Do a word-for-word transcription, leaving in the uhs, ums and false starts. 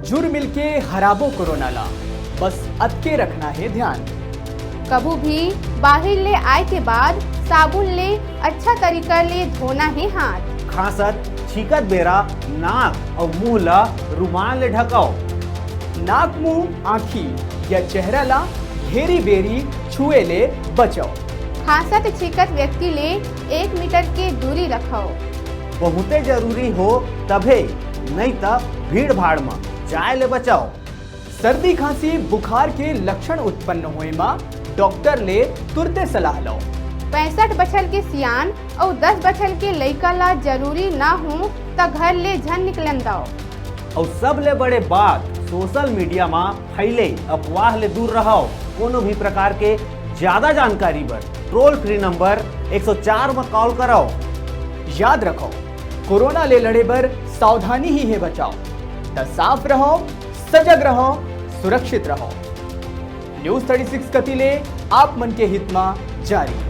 जुर मिलके हराबो कोरोना ला, बस अतके रखना हे ध्यान। कभू भी बाहिर ले आए के बाद साबुन ले अच्छा तरीका ले धोना हे हाथ। खांसत छींकत बेरा नाक अउ मुंह ला रुमाल ले ढकाओ। नाक, मुंह, आँखी या चेहरा ला घेरी बेरी छुए ले बचाओ। खांसत छींकत व्यक्ति ले एक मीटर के दूरी रखव। बहुते जरूरी हो तभे, नइ त भीड़ भाड़ म जाए ले बचाओ। सर्दी, खांसी, बुखार के लक्षण उत्पन्न होए म डॉक्टर ले तुरते सलाह लव। पैंसठ बछर के सियान अउ दस बछर के लइका ला जरूरी ना हो त घर ले झन निकलन दव। अउ सबले बड़े बात, सोशल मीडिया म फैले अफवाह ले दूर रहव। कोनो भी प्रकार के ज्यादा जानकारी बर टोल फ्री नंबर एक सौ चार म कॉल करव। याद रखव, कोरोना ले लड़े बर सावधानी ही हे बचाव। त साफ रहव, सजग रहव, सुरक्षित रहव। न्यूज़ थर्टी सिक्स कति ले आप मन के हित म जारी।